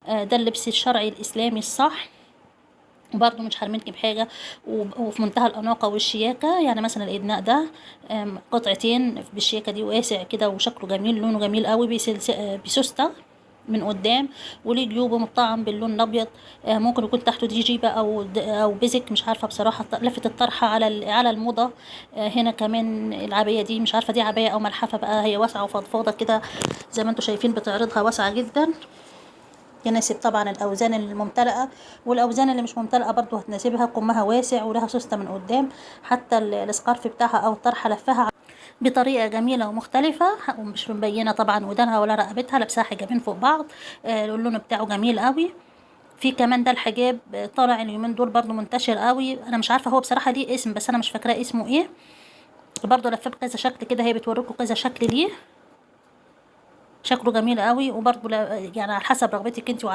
ده اللبس الشرعي الاسلامي الصح، وبرضه مش حارمينك بحاجة، وفي منتهى الأناقة والشياكة. يعني مثلا الإدناء ده قطعتين بالشياكة دي، واسع كده وشكله جميل، لونه جميل قوي، بسوستة من قدام، وليه جيوبه مطعم باللون الابيض. ممكن يكون تحته دي جيبه او بزك، مش عارفه بصراحة. لفت الطرحة على الموضة. هنا كمان العباية دي مش عارفه دي عباية او ملحفه بقى، هي واسعة وفضفاضه كده زي ما انتم شايفين، بتعرضها واسعة جدا، يناسب طبعا الاوزان الممتلئه، والاوزان اللي مش ممتلئة برضو هتناسبها. كمها واسع ولها سوسته من قدام، حتى السكارف بتاعها او الطرحة لفها بطريقة جميلة ومختلفة، ومش مبينة طبعا ودانها ولا رقبتها، لابساها حجابين فوق بعض. اللون بتاعه جميل قوي. في كمان ده الحجاب، طالع اليومين دول برضو منتشر قوي، انا مش عارفه هو بصراحة ليه اسم، بس انا مش فاكراه اسمه ايه. برضو لفاه بكذا شكل كده، هي بتوريكم كذا شكل ليه، شكله جميل قوي. وبرضو يعني على حسب رغبتك انت وعلى